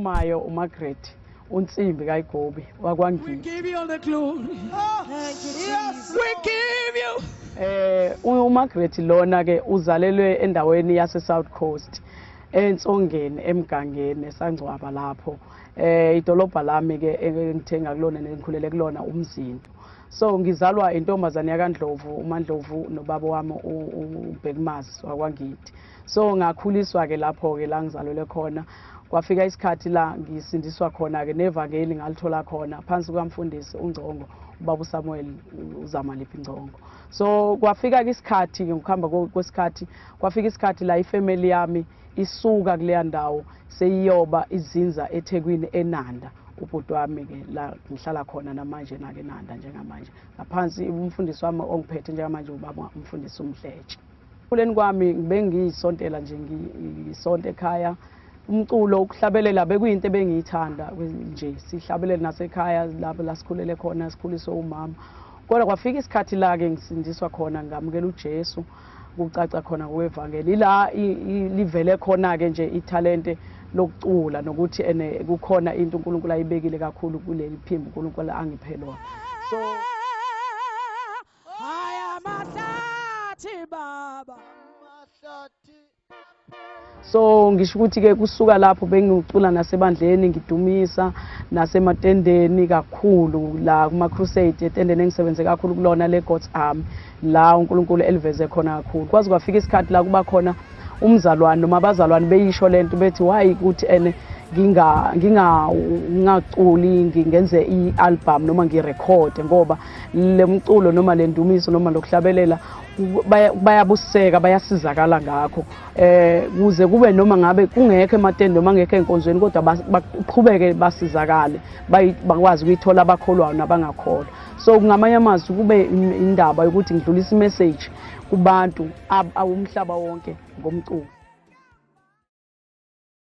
Okhulumayo uMargaret uNsimbi kaYigobi wakwaNgidi. We give you all the glory. Yes. We give you. UMargaret lona ke uzalelwe endaweni yase South Coast eNsongeni eMgangeni esangcwaba lapho. Idolobha lami ke engithenga kulona nengikhulele kulona uMzinto. So ngizalwa intombazane yakaNdlovu, uMaNdlovu nobaba wami uBhekmazi wakwaNgidi. So ngakhuliswa ke lapho ke la ngizalelwe khona. Kwafika isikhathi la ngisindiswa khona ke nevangeli ngalithola khona phansi kukamfundisi uNgcongo, ubaba uSamuel uZamaliphi Ngcongo. So kwafika ke isikhathi ke ngokuhamba kwesikhathi kwafika isikhathi la ifamily yami isuka kuleya ndawo seyiyoba izinza eThekwini eNanda. Ubhuti wami ke la ngihlala khona namanje nake eNanda njengamanje. Ngaphansi umfundisi wami ongiphethe njengamanje ubaba umfundisi uMdletshe. Ekukhuleni kwami ngibe ngiyisontela nje, ngisonta ekhaya. Umculo, ukuhlabelela bekuyinto ebengiyithanda nje, sihlabelele nasekhaya lapho la sikhulele khona, sikhuliswe umama. Kodwa kwafika isikhathi la ke ngisindiswa khona, ngamukela uJesu, kucaca khona kwevangeli. Ila livele khona ke nje ithalente lokucula nokuthi ene kukhona into uNkulunkulu ayibekile kakhulu kuleli phimbo uNkulunkulu angiphe lona. So Haya mahlathi baba. So ngisho ukuthi ke kusuka lapho bengicula nasebandleni, ngidumisa nasematendeni kakhulu la kuma crusade, etendeni engisebenze kakhulu kulona le God's Army la uNkulunkulu eliveze khona kakhulu. Kwaze kwafika isikhathi la kuba khona umzalwane noma abazalwane beyisho lento bethi why ukuthi ene ngingaculi ngingenze i-album noma ngirekhode, ngoba le mculo noma le ndumiso noma lokuhlabelela bayabuseka, bayasizakala ngakho, kuze kube noma ngabe kungekho ematende noma ngekho enkonzweni, kodwa baqhubeke basizakale, bakwazi ukuyithola abakholwayo nabangakholwa. So ngamanye amazwi kube indaba yokuthi ngidlulise imessage kubantu umhlaba wonke ngomculo.